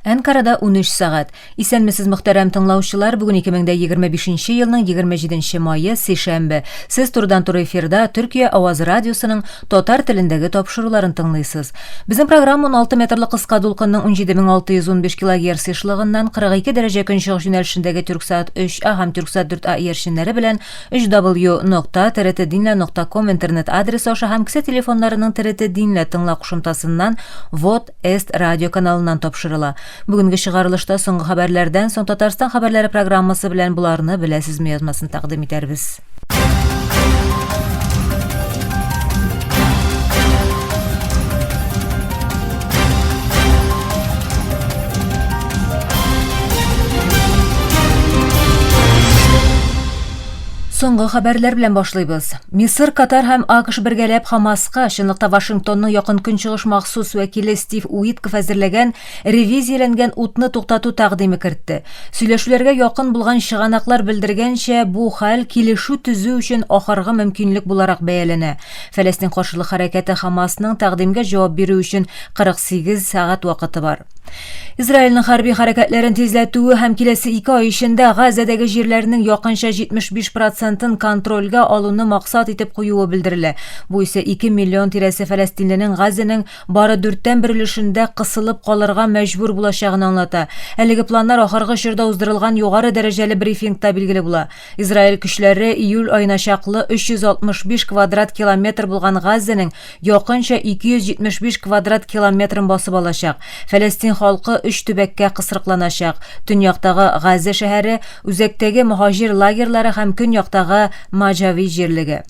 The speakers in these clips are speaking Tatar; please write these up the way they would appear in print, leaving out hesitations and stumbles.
Әнкарада 13 сәгать. Исәнмесез, мөхтәрәм тыңлаучылар. Бүген 2025 елның 27 мае, сишәмбе. Сез турыдан-туры эфирда Төркия авазы радиосының татар телендәге тапшыруларын тыңлыйсыз. Безнең программа 16 метрлы кыска дулкынның 17615 килогерц ешлыгыннан 42 дәрәҗә көнчыгыш юнәлешендәге Тюрксат 3А һәм Тюрксат 4А иярченнәре белән 3w.trtdinle.com интернет адресы аша һәм кесә телефоннарының TRT Dinle тыңла кушымтасыннан Вот Эст радио каналыннан тапшырыла. Бүгенге чыгарылышта соңгы хәбәрләрдән соң Татарстан хәбәрләре программасы белән боларны беләсезме язмасын тәкъдим итәрбез. Соңгы хәбәрләр белән башлыйбыз. Мисыр, Катар һәм АКШ бергәләп Хамаска, чынлыкта Вашингтонның якын көнчыгыш махсус вәкиле Стив Уитков әзерләгән ревизияләнгән утны туктату тәкъдиме кертте. Сөйләшүләргә якын булган чыганаклар белдергәнчә, бу хәл килешү төзү өчен ахыргы мөмкинлек буларак бәяләнә. Фәләстин каршылык хәрәкәте Хамасның тәкъдимгә җавап бирү өчен 48 сәгать вакыты бар. Израильнең хәрби хәрәкәтләрен тизләтүе һәм киләсе ике ай эчендә Газәдәге җирләрнең якынча 75 процентын контрольгә алуны максат итеп куюы белдерелә. Бу исә 2 миллион тирәсе фәләстинленең Газәнең бары дүрттән бер өлешендә кысылып калырга мәҗбүр булачагын аңлата. Әлеге планнар ахыргы чорда уздырылган югары дәрәҗәле брифингта билгеле була. Израиль көчләре июль аена чаклы 365 квадрат километр булган Газәнең якынча 275 квадрат километрын басып алачак. Фәләстин халкы өч төбәккә кысрыкланачак, төньяктагы Газа шәһәре, үзәктәге мөһаҗир лагерьлары һәм көньяктагы Маҗави җирлеге.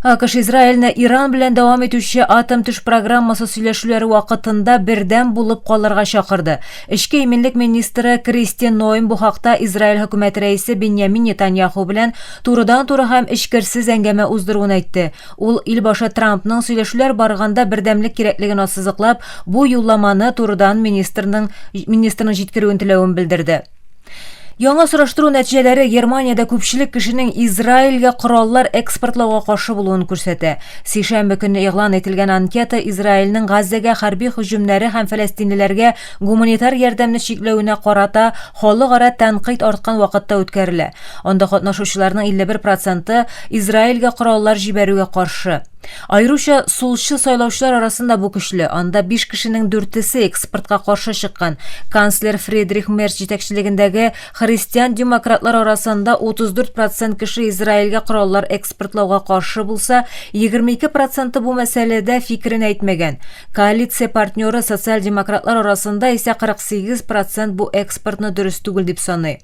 АКШ Израильне Иран белән дәвам итүче атом-төш программасы сөйләшүләре вакытында бердәм булып калырга чакырды. Эчке иминлек министры Кристи Ноем бу хакта Израиль хөкүмәте рәисе Беньямин Нетаньяху белән турыдан-туры һәм эчкерсез әңгәмә уздыруын әйтте. Ул илбашы Трампның сөйләшүләр барганда бердәмлек кирәклеген ассызыклап, бу юлламаны турыдан министрның министрның җиткерүен теләвен белдерде. Яңа сораштыру нәтиҗәләре Германиядә күпчелек кешенең Израильгә кораллар экспортлауга каршы булуын күрсәтә. Сишәмбе көнне игълан ителгән анкета Израильнең Газзәгә хәрби һөҗүмнәре һәм фәләстинлеләргә гуманитар ярдәмне чикләвенә карата халыкара тәнкыйть арткан вакытта үткәрелә. Анда катнашучыларның 51 проценты Израильгә кораллар җибәрүгә каршы. Аеруча сулчы сайлаучылар арасында бу көчле. Анда биш кешенең дүртесе экспортка каршы чыккан. Канцлер Фридрих Мерц җитәкчелегендәге христиан-демократлар арасында 34 процент кеше Израильгә кораллар экспортлауга каршы булса, 22 проценты бу мәсьәләдә фикерен әйтмәгән. Коалиция партнеры социаль-демократлар арасында исә 48 процент бу экспортны дөрес түгел дип саный.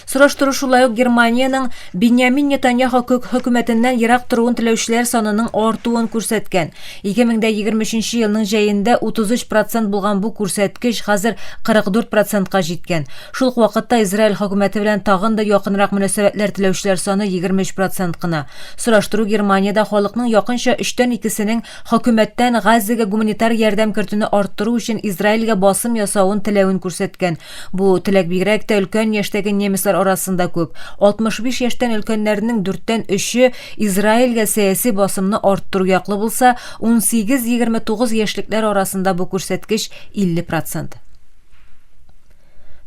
Сораштыру шулай ук Германиянең Беньямин Нетаньяху хөкүмәтеннән ерак торуын теләүчеләр санының артуын күрсәткән. 2023 елның җәендә 33 процент булган бу күрсәткеч хәзер 44 процентка җиткән. Шул ук вакытта Израиль хөкүмәте белән тагын да якынрак мөнәсәбәтләр теләүчеләр саны 23 процент кына. Сораштыру Германиядә халыкның якынча өчтән икесенең хөкүмәттән Газзәгә гуманитар ярдәм кертүне арттыру өчен Израильгә басым ясавын теләвен күрсәткән. Бу теләк бигрәк тә өлкән яшьтәге немецлар арасында күп. 65 яшьтән өлкәннәрнең дүрттән өче Израильгә сәяси басымны арттыру яклы булса, 18-29 яшьлекләр арасында бу күрсәткеч 50 процент.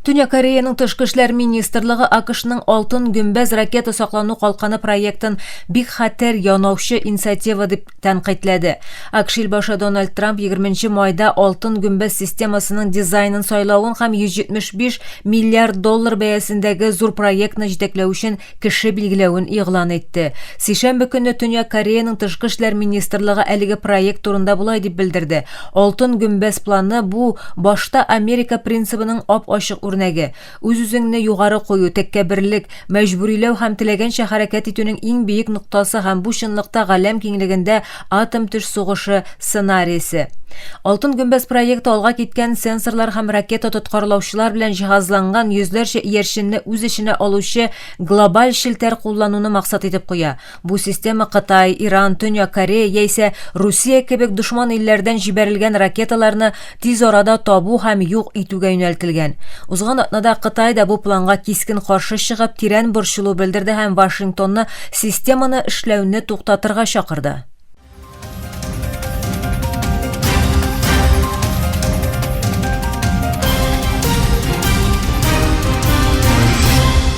Төньяк Кореяның тышкы эшләр министрлыгы АКШның Алтын гөмбәз ракета саклану калканы проектын бик хәтәр янаучы инициатива дип тәнкыйтьләде. АКШ илбашы Дональд Трамп 20 майда алтын гөмбәз системасының дизайнын сайлавын һәм 175 миллиард доллар бәясендәге зур проектны җитәкләү өчен кеше билгеләвен игълан итте. Сишәмбе көнне Төньяк Кореяның тышкы эшләр министрлыгы әлеге проект турында болай дип белдерде. Алтын гөмбәз планы бу башта Америка принцибының ап-ачык үрнәге. Үз-үзеңне югары кую, тәккәбберлек, мәҗбүриләү һәм теләгәнчә хәрәкәт итүнең иң биек ноктасы һәм бу чынлыкта галәм киңлегендә атом-төш сугышы сценариясе. Алтын гөмбәз проекты алга киткән сенсорлар һәм ракета тоткарлаучылар белән җиһазланган йөзләрчә иярченне үз эченә алучы глобаль челтәр куллануны максат итеп куя. Бу система Кытай, Иран, Төньяк Корея яисә Русия кебек дошман илләрдән җибәрелгән ракеталарны тиз арада табу һәм юк итүгә юнәлтелгән. Узган атнада Кытай да бу планга кискен каршы чыгып, тирән борчылу белдерде һәм Вашингтонны системаны эшләүне туктатырга чакырды.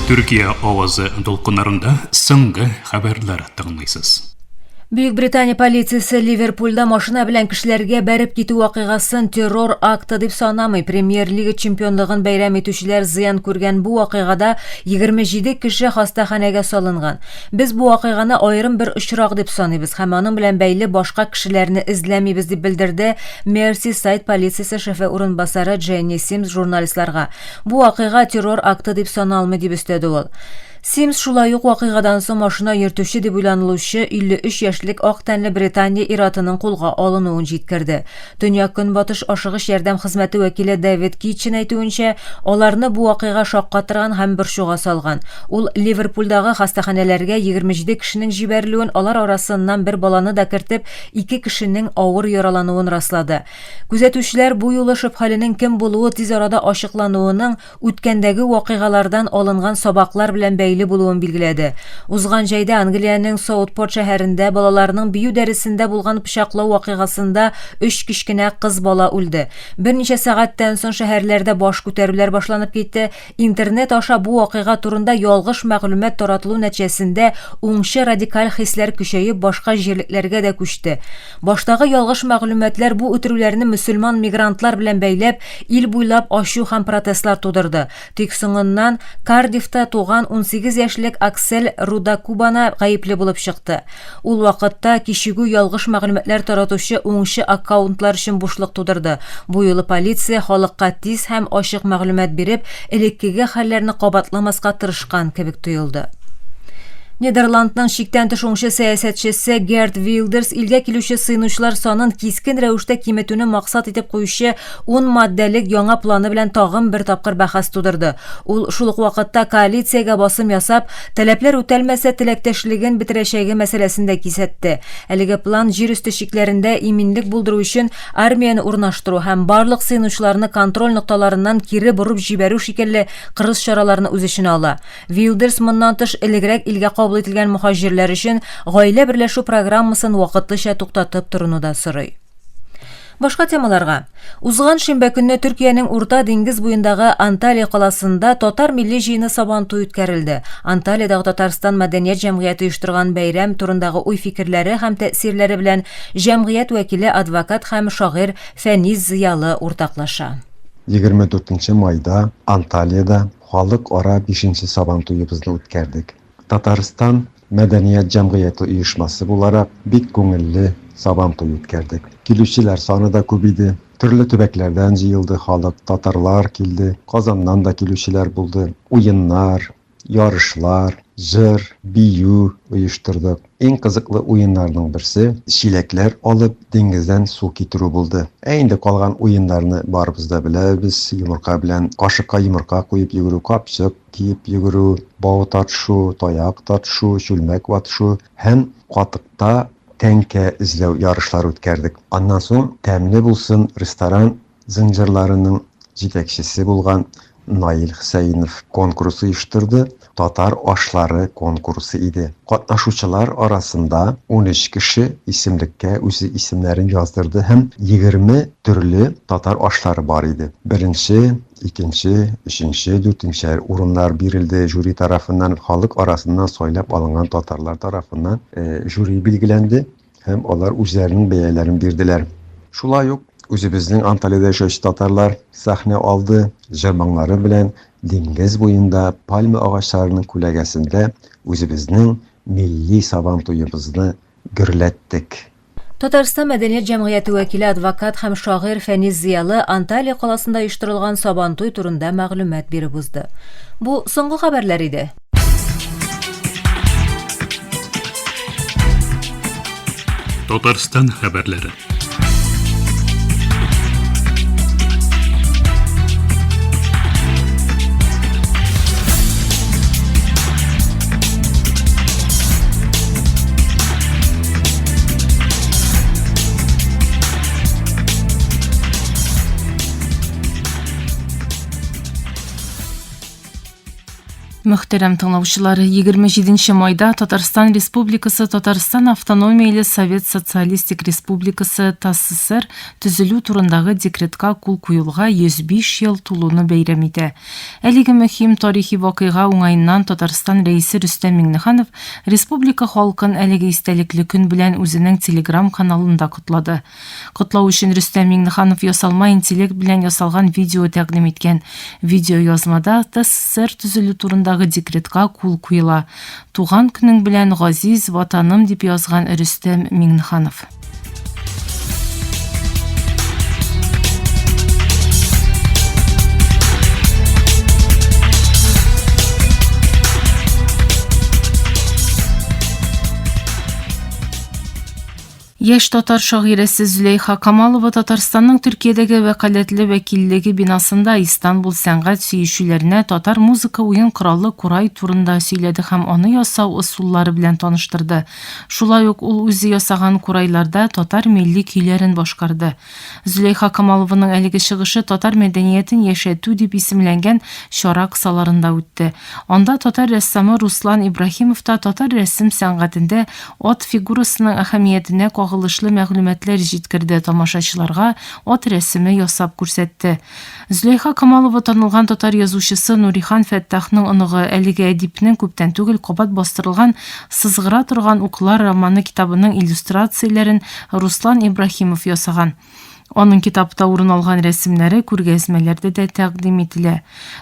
Төркия авазы дулкыннарында соңгы хәбәрләр тыңлыйсыз. Бөек Британия полициясе Ливерпульда машина белән кешеләргә бәреп китү вакыйгасын террор акты дип санамый. Премьер-лига чемпионлыгын бәйрәм итүчеләр зыян күргән бу вакыйгада 27 кеше хастаханәгә салынган. Без бу вакыйганы аерым бер очрак дип саныйбыз һәм аның белән бәйле башка кешеләрне эзләмибез, дип белдерде Мерсисайд полициясе шефы урынбасары Дженни Симс журналистларга. Бу вакыйга террор акты дип саналмый, дип өстәде ул. Симс шулай ук вакыйгадан соң машина йөртүче дип уйланылучы 53 яшьлек ак тәнле Британия ир-атының кулга алынуын җиткерде. Төньяк-көнбатыш ашыгыч ярдәм хезмәте вәкиле Дэвид Китчен әйтүенчә, аларны бу вакыйга шаккатырган һәм борчуга салган. Ул Ливерпульдагы хастаханәләргә 27 кешенең җибәрелүен, алар арасыннан бер баланы да кертеп, ике кешенең авыр яралануын раслады. Күзәтүчеләр бу юлы шөбһәленең кем булуы тиз арада ачыклануының үткәндәге вакыйгалардан алынган сабаклар белән бәйле булуын билгеләде. Узган җәйдә Англиянең Саутпорт шәһәрендә балаларның бию дәресендә булган пычаклау вакыйгасында өч кечкенә кыз бала үлде. Берничә сәгатьтән соң шәһәрләрдә баш күтәрүләр башланып китте. Интернет аша бу вакыйга турында ялгыш мәгълүмат таратылу нәтиҗәсендә уңчы радикаль хисләр көчәеп башка җирлекләргә дә күчте. Баштагы ялгыш мәгълүматлар бу үтерүләрне мөселман мигрантлар белән бәйләп, ил буйлап ачу һәм протестлар тудырды. Тик соңыннан Кардиффта туган 18 яшьлек Аксель Рудакубана гаепле булып чыкты. Ул вакытта кичегү ялгыш мәгълүматлар таратучы уңчы аккаунтлар өчен бушлык тудырды. Бу юлы полиция халыкка тиз һәм ачык мәгълүмат биреп, элеккеге хәлләрне кабатламаска тырышкан кебек тоелды. Нидерландның чиктән тыш уңчы сәясәтчесе Герт Вилдерс илгә килүче сыенучылар санын кискен рәвештә киметүне максат итеп куючы 10 маддәлек яңа планы белән тагын бер тапкыр бәхәс тудырды. Ул шул ук вакытта коалициягә басым ясап, таләпләр үтәлмәсә теләктәшлеген бетерәчәге мәсьәләсен дә кисәтте. Әлеге план җир өсте чикләрендә иминлек булдыру өчен армияне урнаштыру һәм барлык сыенучыларны контроль нокталарыннан кире борып җибәрү шикелле кырыс чараларны үз эченә ала. Вилдерс моннан тыш элегрәк илгә кабул ителгән мөһаҗирләр өчен гаилә берләшү программасын вакытлыча туктатып торуны да сорый. Башка темаларга. Узган шимбә көнне Төркиянең Урта диңгез буендагы Анталия каласында татар милли җыены Сабантуй үткәрелде. Анталиядагы Татарстан мәдәният җәмгыяте оештырган бәйрәм турындагы уй-фикерләре һәм тәэсирләре белән җәмгыять вәкиле, адвокат һәм шагыйрь Фәнис Зыялы уртаклаша. 24 нче майда Анталиядә Халыкара бишенче Сабантуебызны үткәрдек. Татарстан мәдәният җәмгыяте оешмасы буларак, бик күңелле Сабантуй үткәрдек. Килүчеләр саны да күп иде. Төрле төбәкләрдән җыелды халык, татарлар килде, Казаннан да килүчеләр булды. Уеннар, ярышлар, җыр, бию оештырдык. Иң кызыклы уеннарның берсе, чиләкләр алып, диңгездән су китерү булды. Ә инде калган уеннарны барыбыз да беләбез, йомырка белән кашыкка йомырка куеп йөгерү, капчык киеп йөгерү, бау тартышу, таяк тартышу, чүлмәк ватышу һәм катыкта тәңкә эзләү ярышлары үткәрдек. Аннан соң Тәмле булсын ресторан зынҗырларының җитәкчесе булган Наил Хөсәенов конкурс оештырды, татар ашлары конкурсы иде. Катнашучылар арасында 13 кеше исемлеккә үзе исемнәрен яздырды һәм 20 төрле татар ашлары бар иде. Беренче, икенче, өченче, дүртенче урыннар бирелде жюри тарафыннан, халык арасыннан сайлап алынган татарлар тарафыннан жюри билгеләнде. Һәм алар үзләренең бәяләрен бирделәр. Шулай ук үзебезнең Анталиядә яшәүче татарлар сәхнә алды, җыр-моңнары белән диңгез буенда пальма агачларының күләгәсендә үзебезнең милли Сабан туебызны гөрләттек. Татарстан мәдәният җәмгыяте вәкиле, адвокат һәм шагыйрь Фәнис Зыялы Анталия каласында оештырылган Сабантуй турында мәгълүмат биреп узды. Бу соңгы хәбәрләр иде. Татарстан хәбәрләре. Мөхтәрәм тыңлаучылар, 27 майда Татарстан Республикасы Татарстан Автономияле Совет Социалистик Республикасы ТАССР төзелү турындагы декретка кул куелга 105 ел тулуны бәйрәм итә. Әлеге мөһим тарихи вакыйга уңаеннан Татарстан Рәисе Рөстәм Миңнеханов республика халкын әлеге истәлекле көн белән үзенең телеграм-каналында котлады. Котлау өчен Рөстәм Миңнеханов ясалма интеллект белән ясалган видео тәкъдим иткән. Видеоязмада ТССР төзелү турындагы декретка кул куела. Туган көнең белән, газиз Ватаным, дип язган Рөстәм Миңнеханов. Яшь татар шагыйрәсе Зөләйха Камалова Татарстанның Төркиядәге вәкаләтле вәкиллеге бинасында Истанбул сәнгать сөючеләренә татар музыка уен коралы курай турында сөйләде һәм аны ясау ысуллары белән таныштырды. Шулай ук ул үзе ясаган курайларда татар милли көйләрен башкарды. Зөләйха Камалованың әлеге чыгышы Татар мәдәниятен яшәтү дип исемләнгән чара кысаларында үтте. Анда татар рәссамы Руслан Ибраһимов та татар рәсем сәнгатендә ат фигурасының әһәмиятенә кагылышлы мәгълүматлар җиткерде, тамашачыларга ат рәсеме ясап күрсәтте. Зөләйха Камалова танылган татар язучысы Нурихан Фәттахның оныгы, әлеге әдипнең күптән түгел кабат бастырылган Сызгыра торган уклар романы китабының иллюстрацияләрен Руслан Ибраһимов ясаган. Аның китапта урын алган рәсемнәре күргәзмәләрдә дә тәкъдим ителә.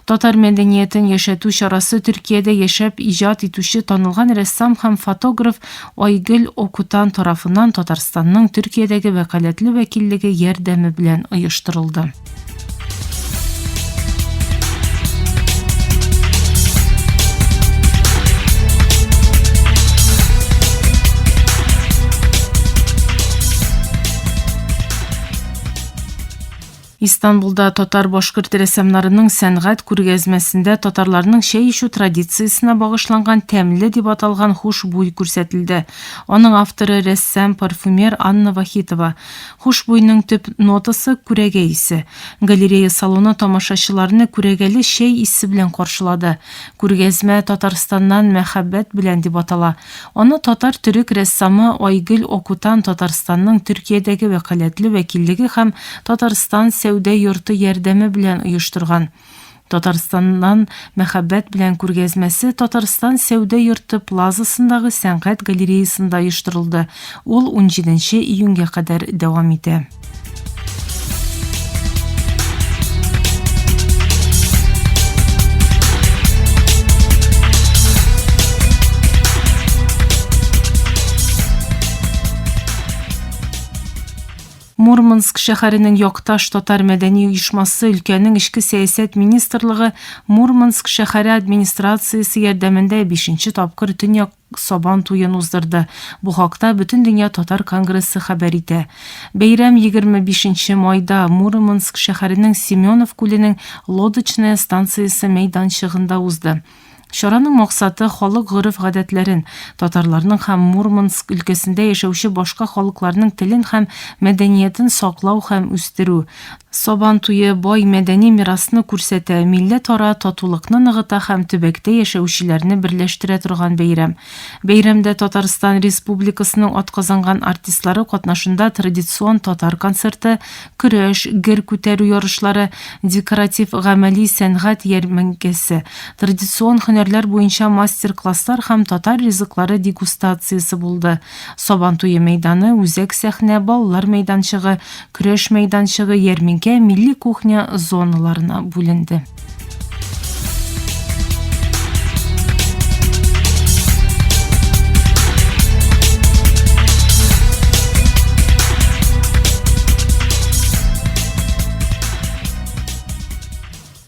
Татар мәдәниятен яшәтү чарасы Төркиядә яшәп иҗат итүче танылган рәссам һәм фотограф Айгөл Окутан тарафыннан Татарстанның Төркиядәге вәкаләтле вәкиллеге ярдәме белән оештырылды. Истанбулда татар-башкорт рәссамнарының сәнгать күргәзмәсендә татарларның чәй эчү традициясенә багышланган Тәмле дип аталган хушбуй күрсәтелде. Аның авторы рәссам, парфюмер Анна Вахитова. Хушбуйның төп нотасы, күрәгә исе. Галерея салоны тамашачыларны күрәгәле чәй исе белән каршылады. Күргәзмә Татарстаннан мәхәббәт белән дип атала. Аны татар-төрек рәссамы Айгөл Окутан Татарстанның Төркиядәге вәкаләтле вәкиллеге һәм Татарстан сәүдә йорты ярдәме белән оештырган. Татарстаннан мәхәббәт белән күргәзмәсе Татарстан сәүдә йорты плазасындагы сәнгать галереясында оештырылды. Ул унҗиденче июньгә кадәр дәвам итә. Мурманск шәһәренең Якташ татар мәдәни оешмасы өлкәнең Эчке сәясәт министрлыгы Мурманск шәһәре администрациясе ярдәмендә бишенче тапкыр Төньяк Сабан туен уздырды. Бу хакта Бөтендөнья татар конгрессы хәбәр итә. Бәйрәм 25 нче майда Мурманск шәһәренең Семенов күленең Лодочная станциясе мәйданчыгында узды. Чараның максаты, халык гореф-гадәтләрен, татарларның һәм Мурманск өлкәсендә яшәүче башка халыкларның телен һәм мәдәниятен саклау һәм үстерү. Сабан туе бай мәдәни мирасны күрсәтә, милләтара татулыкны ныгыта һәм төбәктә яшәүчеләрне берләштерә торган бәйрәм. Бәйрәмдә Татарстан Республикасының атказанган артистлары катнашында традицион татар концерты, көрәш, гер күтәрү ярышлары, декоратив-гамәли сәнгать ярминкәсе, традицион һөнәрләр буенча мастер-класслар һәм татар ризыклары дегустациясе булды. Сабан туе мәйданы, үзәк сәхнә, балалар мәйданчыгы, көрәш мәйданчыгы, ярминкә, милли кухня зоналарына бүленде.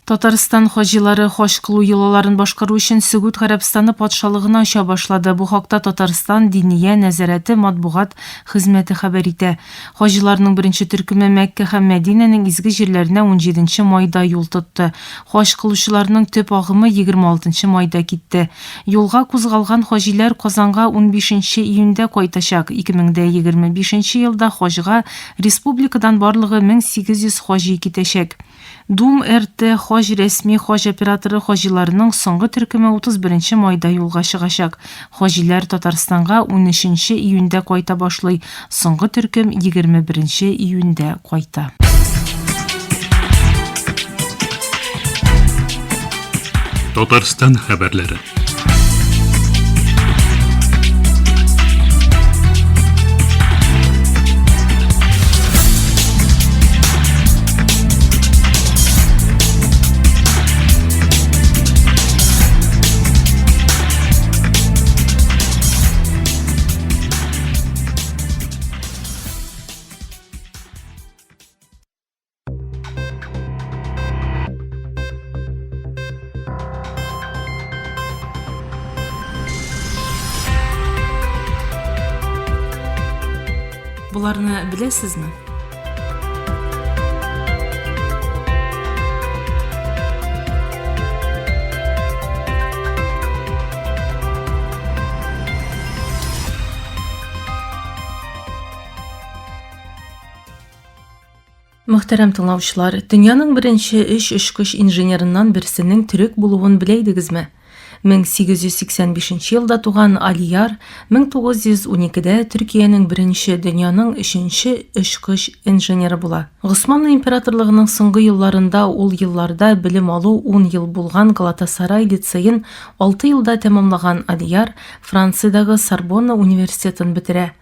Татарстан хаҗилары хаҗ кылу йолаларын башкару өчен Сөгүд Гарәбстаны патшалыгына оча башлады. Бу хакта Татарстан Диния нәзарәте матбугат хезмәте хәбәр итә. Хаҗиларның беренче төркеме Мәккә һәм Мәдинәнең изге җирләренә унҗиденче майда юл тотты. Хаҗ кылучыларның төп агымы 26 майда китте. Юлга кузгалган хаҗиләр Казанга унбишенче июньдә кайтачак. 2025 елда хаҗга республикадан барлыгы 1800 хаҗи китәчәк. Дум РТ хаҗ рәсми хаҗ операторы хаҗиларының соңгы төркеме 31 нче майда юлга чыгачак. Хаҗиләр Татарстанга 13 нче июньдә кайта башлый, соңгы төркем 21 нче июньдә кайта. Татарстан хәбәрләре. Боларны беләсезме? Мөхтәрәм тыңлаучылар, дөньяның беренче өч очкыч инженерыннан берсенең төрек булуын белә идегезме? 1885 елда туган Алияр 1912-дә Төркиянең беренче, дөньяның өченче очкыч инженеры була. Госманлы императорлыгының соңгы елларында ул елларда белем алу ун ел булган Галатасарай лицеен алты елда тәмамлаган Алияр Франциядәге Сорбонна университетын бетерә.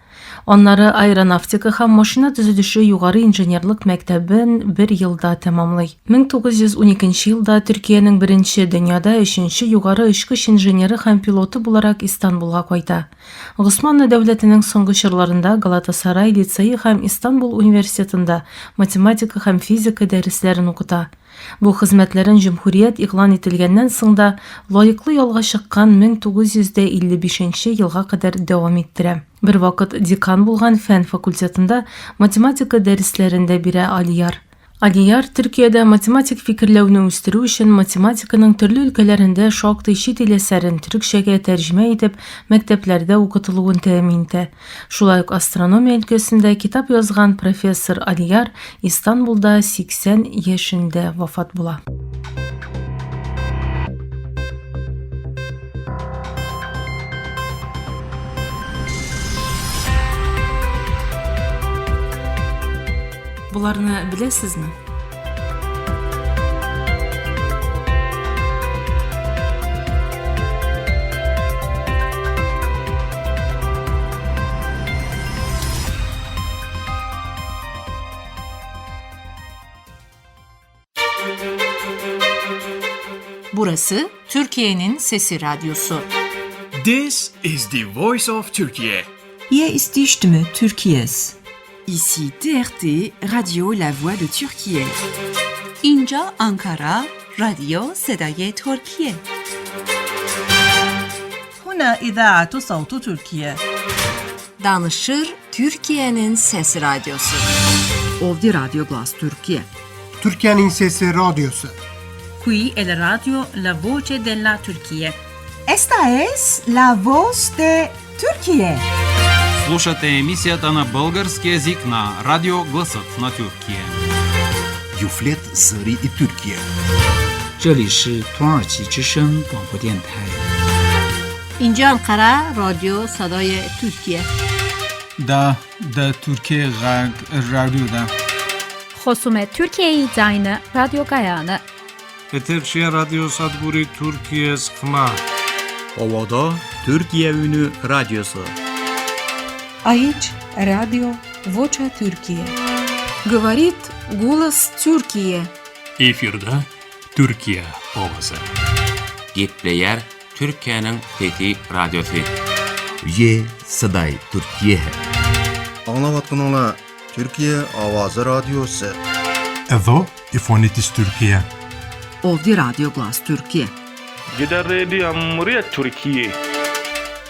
Аннары аэронавтика һәм машина төзелеше югары инженерлык мәктәбен бер елда тәмамлый. 1912 елда Төркиянең беренче, дөньяда өченче югары очкыч инженеры һәм пилоты буларак Истанбулга кайта. Госманлы дәүләтенең соңгы чорларында Галатасарай лицее һәм Истанбул университетында математика һәм физика дәресләрен укыта. Бу хезмәтләрен җөмһүрият игълан ителгәннән соң да лаеклы ялга чыккан 1955 нче елга кадәр дәвам иттерә. Бервакыт декан булган фән факультетында математика дәресләрен дә бирә Алияр. Алияр Төркиядә математик фикерләүне үстерү өчен математиканың төрле өлкәләрендә шактый чит ил әсәрен төрекчәгә тәрҗемә итеп мәктәпләрдә укытылуын тәэмин итә. Шулай ук астрономия өлкәсендә китап язган профессор Алияр Истанбулда 80 яшендә вафат була. Боларны беләсезме? Burası Türkiye'nin Sesi Radyosu. This is the voice of Türkiye. Hier ist die Stimme Türkiyes. Ici TRT, Radio La Voix de Türkiye. اینجا آنکارا رادیو صدای ترکیه. هنا إذاعة صوت تركيا. Danışır Türkiye'nin Sesi Radyosu. Ovdi Radyo Glas Türkiye. Türkiye'nin Sesi Radyosu. Qui è la radio La Voce della Turchia. Esta es la voz de Türkiye. Слушате емисията на български език на Радио Гласът на Тюркия. Юфлет Зъри и Türkiye. 这里是土耳其之声广播电台。 اینجا انقره رادیو صدای ترکیه. دا د ترکیې غږ راډیو ده. խոսում է Թուրքիայի ձայնը ռադիոկայանը։ Եթերչիա ռադիոսადგուրի Թուրքիես խմա։ Ovada Türkiye Ünü Radyosu. Aici Radio Vocea Türkiye. Говорит голос Türkiye. Efirde Türkiye owazy. Gepleýär Türkiýäniň Sesi Radiosy. Ye Saday Türkiye. Аңлаватканыңла Türkiye Avazı Radyosu. Εδώ η φωνή της Τουρκία. Ovdi Radyo Glas Türkiye. Gidan rediyon muryar Turkiyya.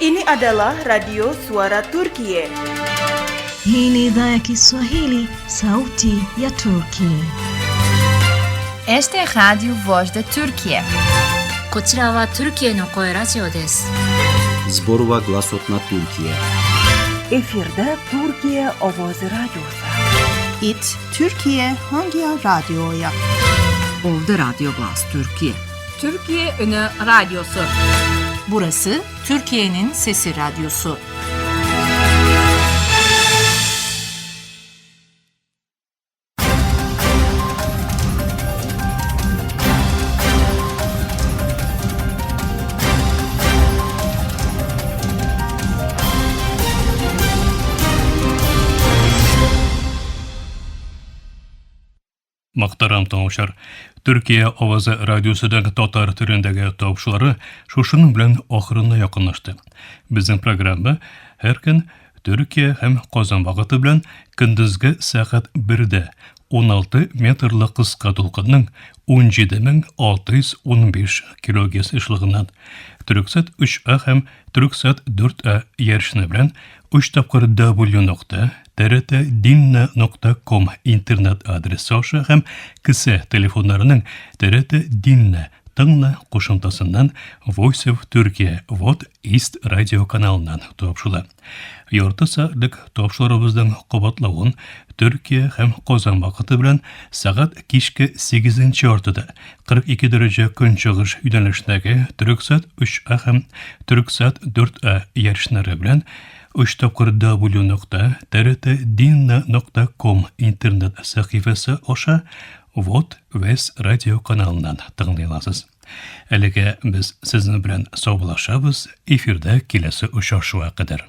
Ini adalah Radio Suara Turkiye. Hii ni idhaa ya Kiswahili, sauti ya Turki. Esta é Rádio Voz da Turquia. こちらはトルキエの声ラジオです。 Зборува гласот на Туркија. Efirde Türkiye Ovozi Radyosu. It Türkiye Hangi Radyoya? Ovde Radyo Glas Türkiye. Türkiye Ünü Radyosu. Burası Türkiye'nin Sesi Radyosu. Мөхтәрәм тыңлаучылар, Төркия авазы радиосының татар телендәге тавышлары шушының белән ахырына якынлашты. Безнең программа һәр көн Төркия һәм Казан вакыты белән көндезге сәгать 1дә 16 метрлы кыска дулкынның 17615 килогерц ешлыгыннан Төрксат 3А һәм Төрксат 4А ярышны белән 3 тапкыр W нокта trtdinna.com интернет адресы аша һәм кесә телефоннарының TRT Dinna тыңла кушымтасыннан Voice of Turkey Вот East радио каналыннан тапшыла. Ярты сәгатьлек тапшырубызның кабатлавын Төркия һәм Казан вакыты белән сәгать кичке 8 яртыда 42 дәрәҗә көнчыгыш юнәлешендәге Төрксат 3А һәм Төрксат 4А ярышлары белән 3 тапкыр w.trtdinna.com интернет сәхифәсе аша Вот Вес радио каналыннан тыңлый аласыз. Әлегә без сезнең белән саубуллашабыз, эфирда киләсе очрашуга кадәр.